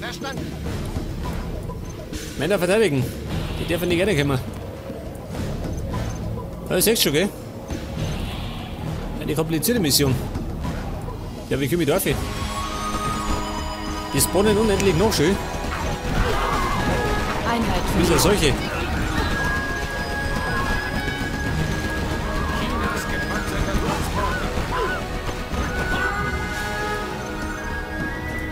Verstanden. Männer verteidigen. Die dürfen nicht reinkommen. Das ist schon, gell? Eine komplizierte Mission. Ja, wie komme ich da auf? Die spawnen unendlich noch schön. Einheit. Wie so solche.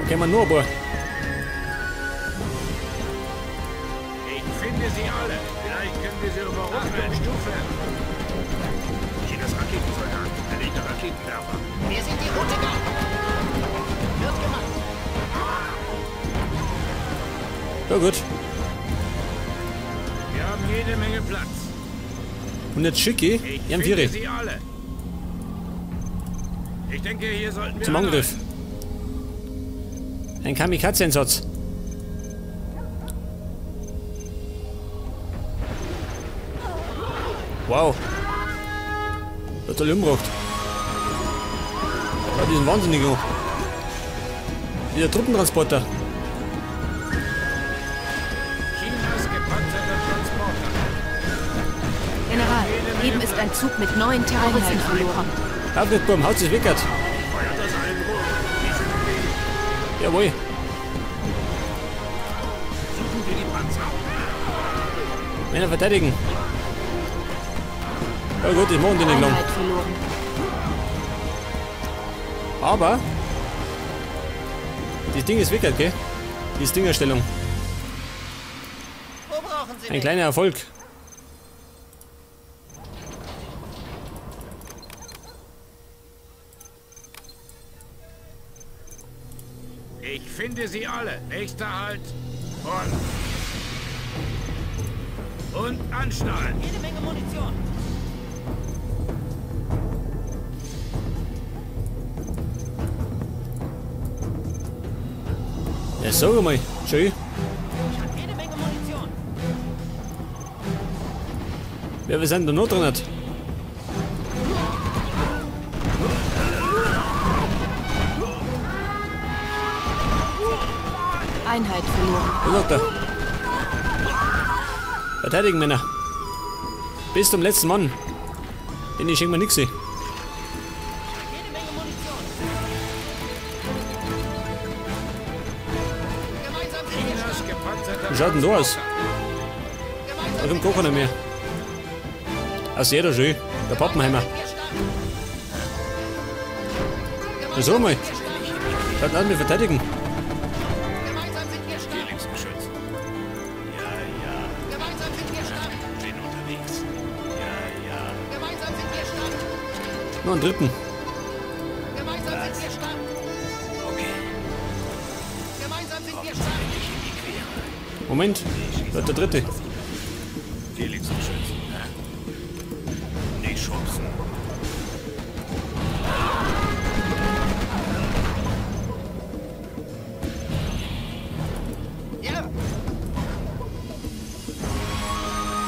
Da kommen nur ein paar. Ich finde sie alle. Vielleicht können wir sie überrumpeln. Stufe. Chinas Raketensoldat. Erlegter Raketenwerfer. Wir sind die Rote Garde. Wird gemacht. Ja gut. Wir haben jede Menge Platz. Und jetzt schicke ich Ich finde sie alle. Ich denke, hier sollten wir zum Angriff. Ein Kamikaze-Einsatz. Wow. Hat alle umgebracht. Ja, die sind wahnsinnig. Dieser Truppentransporter. Chinas gepanzerter Transporter. General, eben ist ein Zug mit 9 Terroristen verloren. Hauptburm, haut sich weg. Jawohl. Suchen wir die Panzer. Männer verteidigen. Ja gut, ich mache den nicht lang. Aber das Ding ist weg, gell? Die Dingerstellung. Ein kleiner Erfolg. Ich finde sie alle. Nächster Halt. Und anschnallen. Jede Menge Munition. Ja, sag mal. Schön. Ich hab jede Menge Munition. Ja, wir sind da noch drin. Einheit verloren. Was sagt er? Verteidigen, Männer. Bis zum letzten Mann. Den ich schenke mir nichts. Jede Menge Munition. Wie schaut denn so aus? Da kommt gar keiner mehr. Ach, sehr schön. Der Pappenheimer. Ja, so mal. Schaut an, wir verteidigen. Noch einen dritten. Gemeinsam sind wir stark. Okay. Gemeinsam sind wir stark. Moment, da ist der dritte. Felix Geschütz. Nicht schubsen. Ja.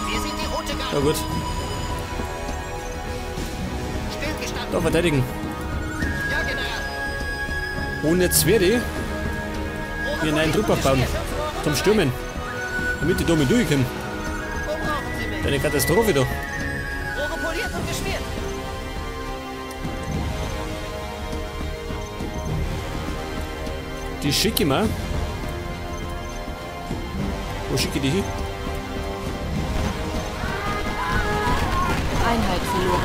Wir sind die Rote Garde. Ja gut. Da verteidigen. Ja, General. Und jetzt werde ich hier einen Trupp aufbauen. Zum Stürmen. Damit die da mit durchkommen. Eine Katastrophe da. Rohre poliert und geschmiert. Die schicke ich mal. Wo schicke ich die hin? Einheit verloren.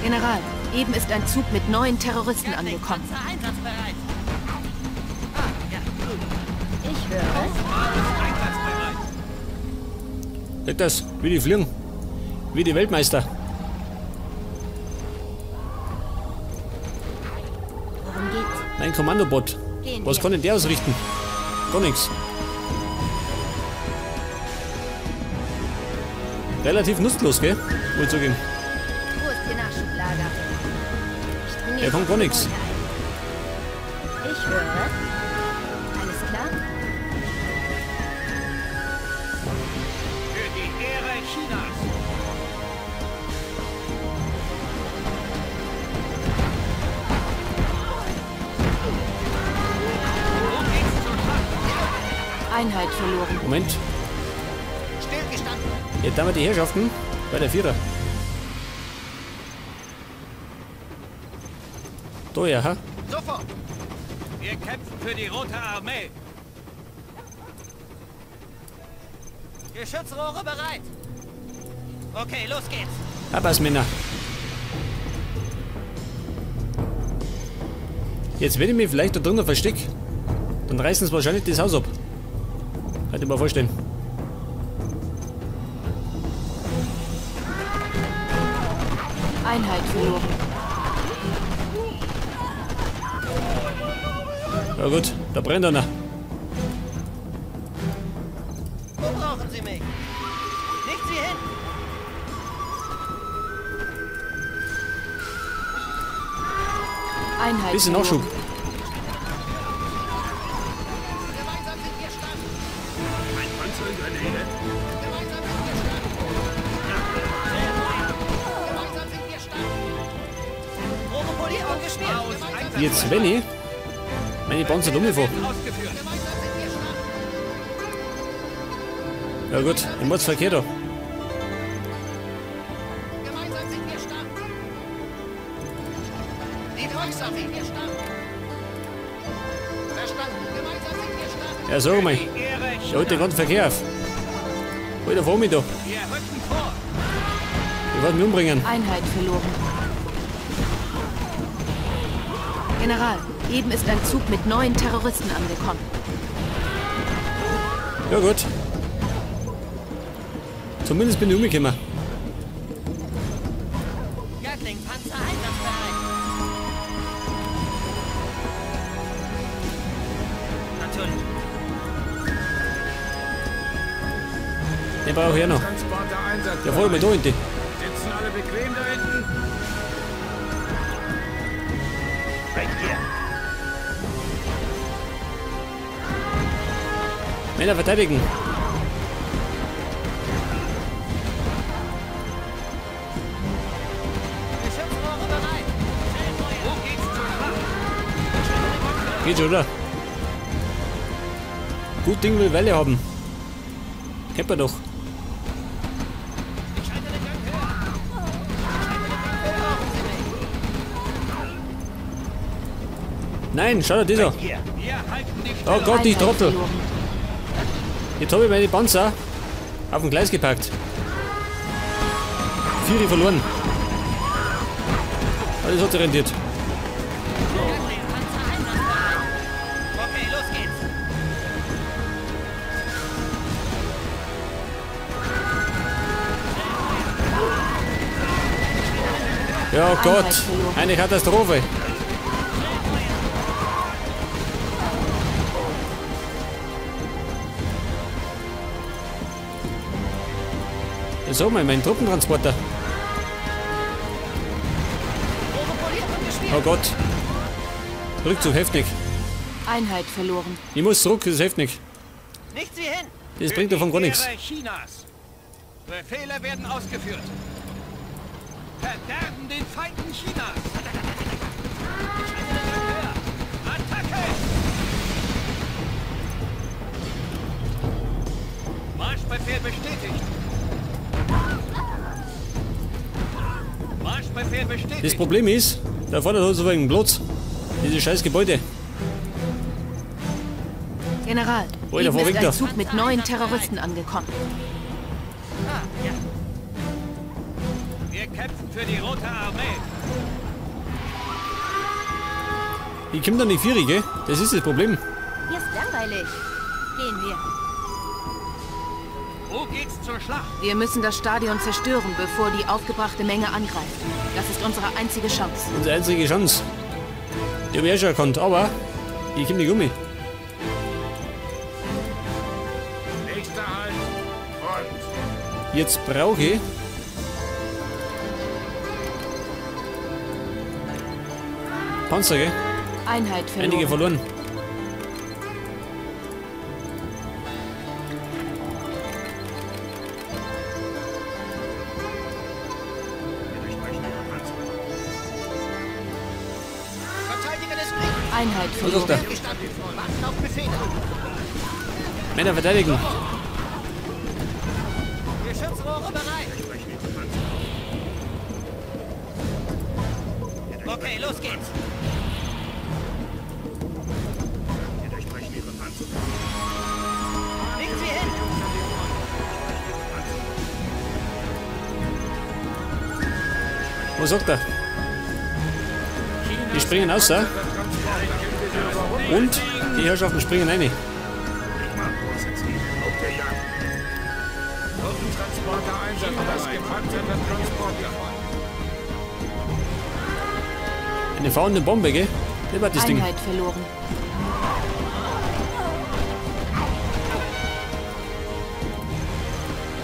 General, eben ist ein Zug mit 9 Terroristen angekommen. Ich höre. Seht das, wie die fliegen. Wie die Weltmeister. Worum geht's? Mein Kommandobot. Was kann denn der ausrichten? Gar nichts. Relativ nutzlos, gell? Muss ich zugeben. Wo ist Ihr Nachschublager? Der kommt gar nichts. Ich höre. Alles klar? Für die Ehre Chinas. Einheit verloren. Moment. Stillgestanden. Jetzt haben wir die Herrschaften bei der Vierer. Da ja, ha? Sofort. Wir kämpfen für die Rote Armee. Geschützrohre bereit. Okay, los geht's. Abbas, Männer. Jetzt werde ich mich vielleicht da drinnen verstecken. Dann reißen sie wahrscheinlich das Haus ab. Kann ich mir vorstellen. Einheit verloren. Ja gut, da brennt einer. Wo brauchen Sie mich? Nicht Sie hin! Einheit Bisschen Nachschub. Gemeinsam sind wir stark. Ein Panzer in der Nähe. Gemeinsam sind wir stark. Gemeinsam sind wir stark. Rohre poliert und geschmiert. Jetzt, wenn ich meine Panzer dumme vor. Ausgeführt. Gemeinsam sind wir stark. Ja gut, im Mordsverkehr da. Gemeinsam sind wir stark. Die Volksarmee sind wir stark. Verstanden. Gemeinsam sind wir stark. Ja, sag mal. Die Ehre Ich halte den ganzen Verkehr auf. Alter, vor mich da. Wir rücken vor. Ich werde mich umbringen. Einheit verloren. General, eben ist ein Zug mit 9 Terroristen angekommen. Ja gut. Zumindest bin ich umgekommen. Gatling-Panzer einsatzbereit. Natürlich. Den brauche ich auch noch. Transporter einsatzbereit. Ja, voll mit da hinten. Sitzen alle bequem da hinten? Weg hier. Männer verteidigen. Geschützrohre bereit. Wo geht's zur Schlacht? Geht schon, oder? Gut Ding will Welle haben. Kennt man doch. Ich schalte den Gang höher. Wo brauchen Sie mich? Nein, schau dir das an. Hier. Wir halten die Oh Stellung. Gott, ich Einheit Trottel. verloren. Jetzt habe ich meine Panzer auf den Gleis gepackt. 4 verloren. Alles hat sich rentiert. Gatling-Panzer einsatzbereit. Okay, los geht's. Ja Gott, eine Katastrophe. So, mein Truppentransporter. Rohre poliert und geschmiert. Oh Gott. Rückzug, heftig. Einheit verloren. Ich muss zurück, das ist heftig. Nichts wie hin. Das bringt davon gar nichts. Ehre Chinas. Befehle werden ausgeführt. Verderben den Feinden Chinas. Ich schalte den Gang höher. Attacke! Marschbefehl bestätigt. Marschbefehl bestätigt. Das Problem ist, da vorne hat so einen Platz. Diese scheiß Gebäude. General, Alter, eben wo ist winkt ein er? Zug mit 9 Terroristen angekommen. Ah, ja. Wir kämpfen für die Rote Armee. Ich komm da nicht vierig, gell? Das ist das Problem. Hier ist langweilig. Gehen wir. Wo geht's zur Schlacht? Wir müssen das Stadion zerstören, bevor die aufgebrachte Menge angreift. Das ist unsere einzige Chance. Unsere einzige Chance. Die habe ich eh schon erkannt, aber ich komm nicht um mich. Nächster Halt. Front. Jetzt brauche ich Panzer, gell? Einheit verloren. Einige verloren. Wir durchbrechen ihre Panzer. Verteidiger des Friedens. Einheit Was ist verloren. da? Gestanden. Warten auf Befehle. Männer verteidigen. Geschützrohre bereit. Okay, los geht's. Wir durchbrechen ihre Panzer. Nichts wie hin. Was sagt er? Die springen aus, da. Und die Herrschaften springen rein. Ich mag große Ziele. Auf der Jagd. Truppentransporter einsatzbereit. Gepanzerter Transporter. Eine fahrende Bombe, gell? Das war das Ding. Einheit verloren.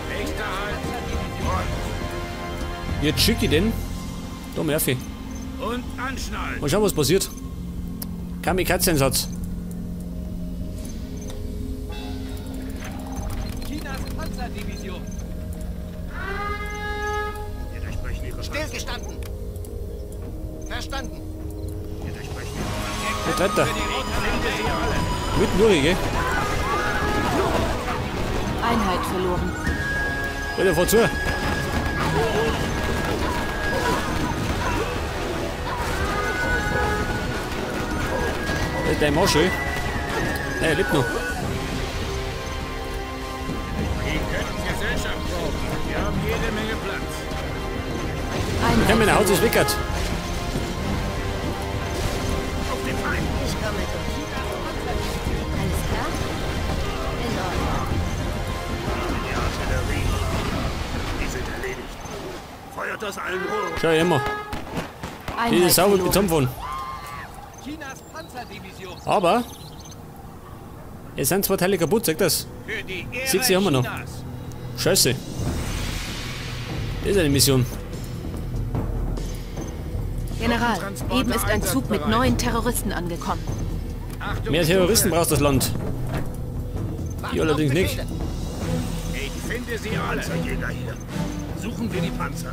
Nächster Halt. Jetzt schicke ich den. Da, Murphy. Und anschnallen. Mal schauen, was passiert. Kamikaze-Einsatz. Chinas Panzerdivision. Wir durchbrechen ihre Panzer. Stillgestanden. Verstanden. Wir durchbrechen ihre Panzer. Wo treibt er? Ich finde sie alle. Mitten durch, gell? Einheit verloren. Alter, fahr zu. Das ist dein Marsch, ey. Nein, er lebt noch. Die könnten Gesellschaft brauchen. Wir haben jede Menge Platz. Ich kann mir nach Einheit Hause verloren. weckert. Auf den Feind. Ich komme durch. Alles klar? In Ordnung. Die Artillerie. Die sind erledigt. Feuert aus allen Rohren. Schau immer. Die Einheit ist sauber verloren. mit zusammenfahren. Chinas Panzerdivision. Aber es sind zwei Teile kaputt, sag das. Für die Ehre 70 haben wir noch. Chinas. Scheiße. Das ist eine Mission. General, eben ist ein Zug mit 9 Terroristen angekommen. Achtung, Mehr Terroristen braucht das Land. Warten Die allerdings auf nicht. Befehle. Ich finde sie alle. Panzerjäger hier. Suchen wir die Panzer.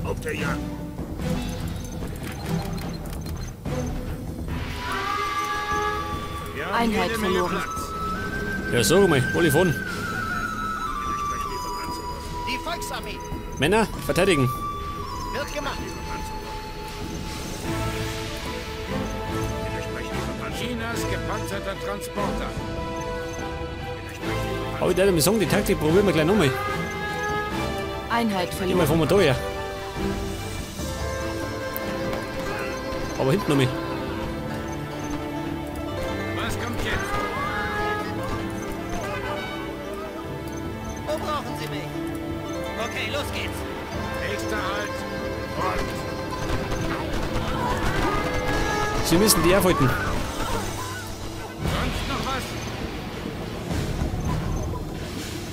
Auf der Jagd. Wir haben Einheit jede Menge verloren. Platz. Ja, sag mal, alle fahren. Wir durchbrechen ihre Panzerung. Die Volksarmee Männer, verteidigen. wird gemacht. Ihre Panzerung. Wir durchbrechen ihre Panzerung. Chinas gepanzerter Transporter. Wir durchbrechen ihre Panzerung. Aber ich würde mal sagen, die Taktik probieren wir gleich nochmal. Einheit Geh mal verloren. von wir da her. Aber hinten nochmal. Was kommt jetzt? Wo brauchen Sie mich? Okay, los geht's. Nächster Halt. Front. Sie müssen die aufhalten. Sonst noch was?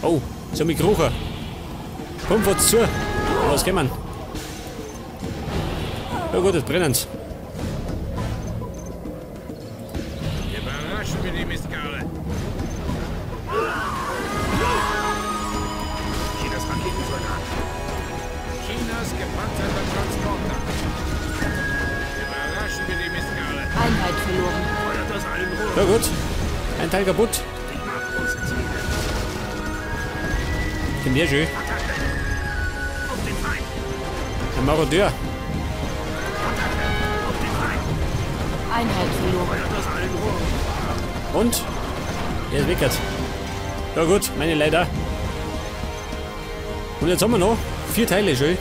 Oh, sie haben mich gerochen. Komm, fahrt's zu. Was geht man? Ja gut, jetzt brennen's. Überraschen wir die Mistkerle. Chinas Raketensoldat. Chinas gepanzerter Transporter. Überraschen wir die Mistkerle. Einheit verloren. Feuert aus allen Rohren. Ja gut. Ein Teil kaputt. Ich mag große Ziele. Kommt her schön. Attacke. Auf den Feind. Ein Marodeur. Attacke. Auf den Feind. Einheit verloren. Feuert aus allen Rohren. Und? Er ist weckert. Ja gut, meine leider. Und jetzt haben wir noch 4 Teile, schön.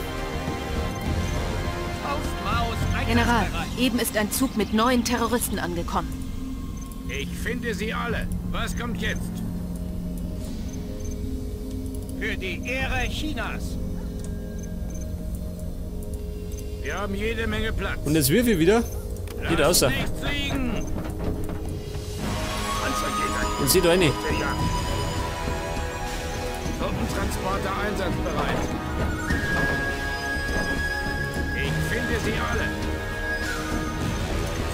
Faust, Maus, General, einsatzbereit. eben ist ein Zug mit 9 Terroristen angekommen. Ich finde sie alle. Was kommt jetzt? Für die Ehre Chinas. Wir haben jede Menge Platz. Und jetzt wirf ich wieder. Geht Lasst außer. nichts liegen. Panzerjäger Und sieh da rein. der Jagd. Truppentransporter einsatzbereit. Ich finde sie alle.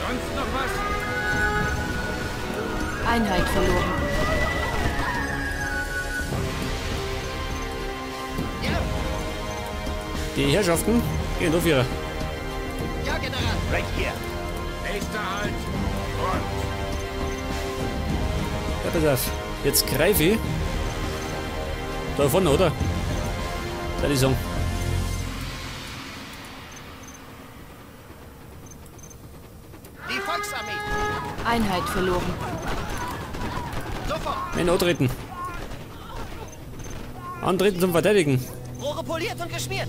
Sonst noch was? Einheit verloren. Ja, Die Herrschaften gehen auf ihre. ja, General. Weg hier. Nächster Halt. Front. Ja, pass auf. Jetzt greife ich. Da vorne, oder? Da die sagen. Die Volksarmee. Einheit verloren. Sofort. Nein, antreten. Antreten zum Verteidigen. Rohre poliert und geschmiert.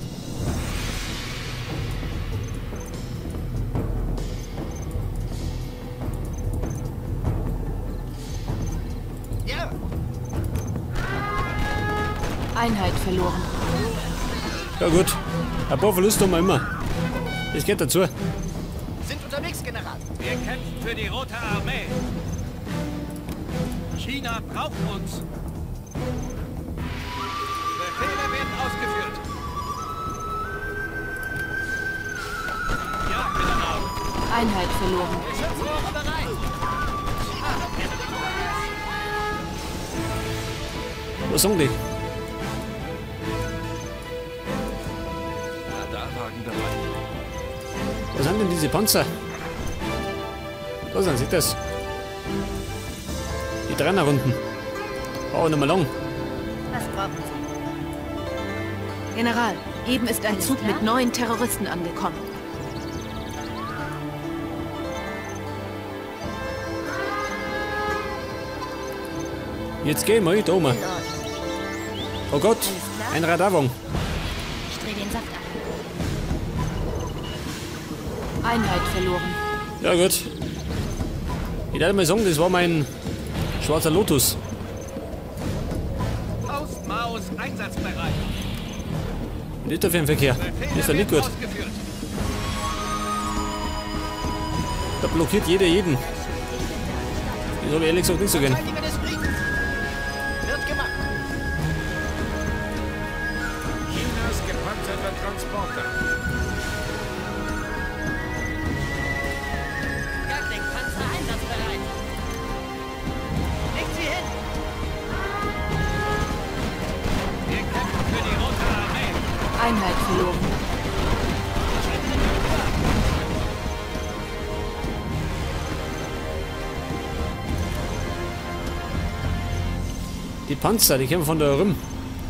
Ja. Einheit verloren. Ja gut. Ein paar Verluste haben wir immer. Das geht dazu. Sind unterwegs, General. Wir kämpfen für die Rote Armee. China braucht uns. Befehle werden ausgeführt. Ja, General. Einheit verloren. Geschützrohre bereit. Was sagen die? Radarwagen bereit. Was sind denn diese Panzer? Da sind sie das. Die Trennerrunden. Oh, nochmal lang. Was brauchen Sie? General, eben ist ein Alles Zug klar? mit 9 Terroristen angekommen. Jetzt gehen wir da oben. In Ordnung. Oh Gott, Alles klar? ein Radarwagen. Ich drehe den Saft ab. Einheit verloren. Ja gut. Ich werde mal sagen, das war mein schwarzer Lotus. Faustmaus einsatzbereit. Was ist da für ein Verkehr? Befehle Das ist doch nicht werden gut. ausgeführt. Da blockiert jeder jeden. Das habe ich ehrlich gesagt nicht so gern. Verteidiger des Friedens. Wird gemacht. Chinas gepanzerter Transporter. Gatling-Panzer einsatzbereit. Legt sie hin. Wir kämpfen für die Rote Armee. Einheit verloren. Die Panzer, die kommen von da rum.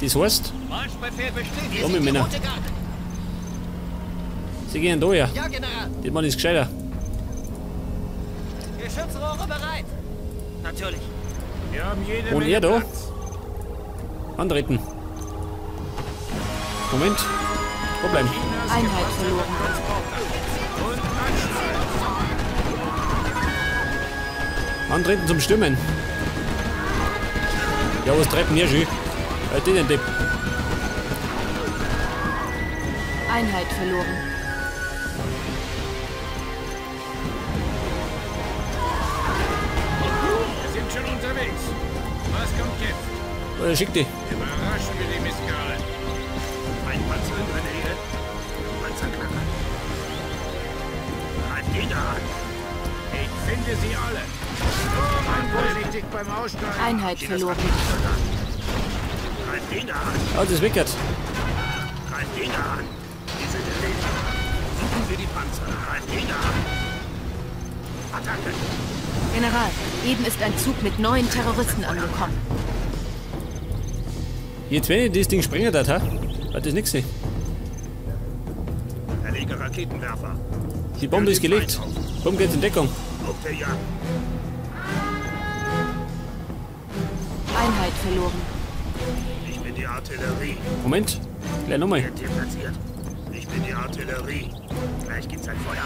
Das heißt, Marschbefehl bestätigt. Wir Komm, sind die Männer. Rote Garde. sie gehen da her. Ja, General. Das Mann ist gescheiter. Geschützrohre bereit. Natürlich. Wir haben jede Und Menge er da? Platz. Antreten. Moment. Wo bleiben? Chinas Einheit gepanzerter verloren. Transporter. Und anschnallen. Antreten zum Stürmen. Ja, was treibt denn hier schon? Halt den Depp. Einheit verloren. Wir sind schon unterwegs. Was kommt jetzt? Oder schick die. Überraschen wir die Mistkerle. Ein Panzer in der Nähe. Panzerknacker. Greift ihn an. Ich finde sie alle. Vorsichtig beim Aussteigen. Einheit verloren. Greift ihn an. Ah, das weckert. Greift ihn an. Die sind erledigt. Suchen Sie die Panzer. Greift ihn an. Attacke. General, eben ist ein Zug mit 9 Terroristen angekommen. Jetzt, wenn ich das Ding sprengen darf, ha? Hat das nichts. Erlege Raketenwerfer. Die Bombe ist gelegt. Bombe geht in Deckung. Auf der Jagd. Einheit verloren. Ich bin die Artillerie. Moment. Gleich nochmal. Wird hier platziert. Ich bin die Artillerie. Gleich gibt's ein Feuer.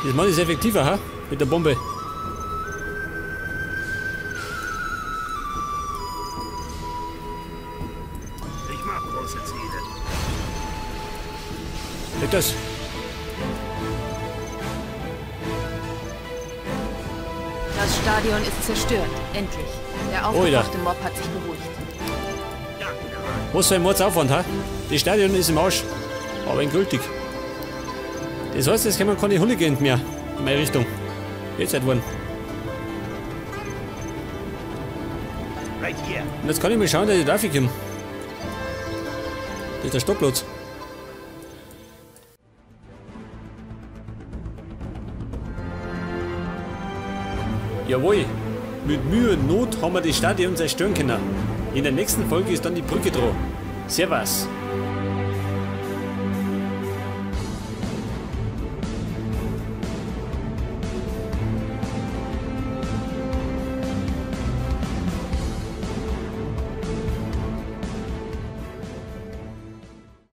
Das Mann ist effektiver, ha? Mit der Bombe. Ich mag große Ziele. Leg das. Das Stadion ist zerstört. Endlich. Der Oh ja. aufgebrachte Mob hat sich beruhigt. Ja, General. Was für ein Mordsaufwand, ha? Das Stadion ist im Arsch. Aber endgültig. Das heißt, jetzt kommen keine Hooligans mehr in meine Richtung. Jetzt seit wann. Right here. Und jetzt kann ich mal schauen, dass ich da komme. Das ist der Stoppplatz. Jawohl, mit Mühe und Not haben wir das Stadion zerstören können. In der nächsten Folge ist dann die Brücke dran. Servus.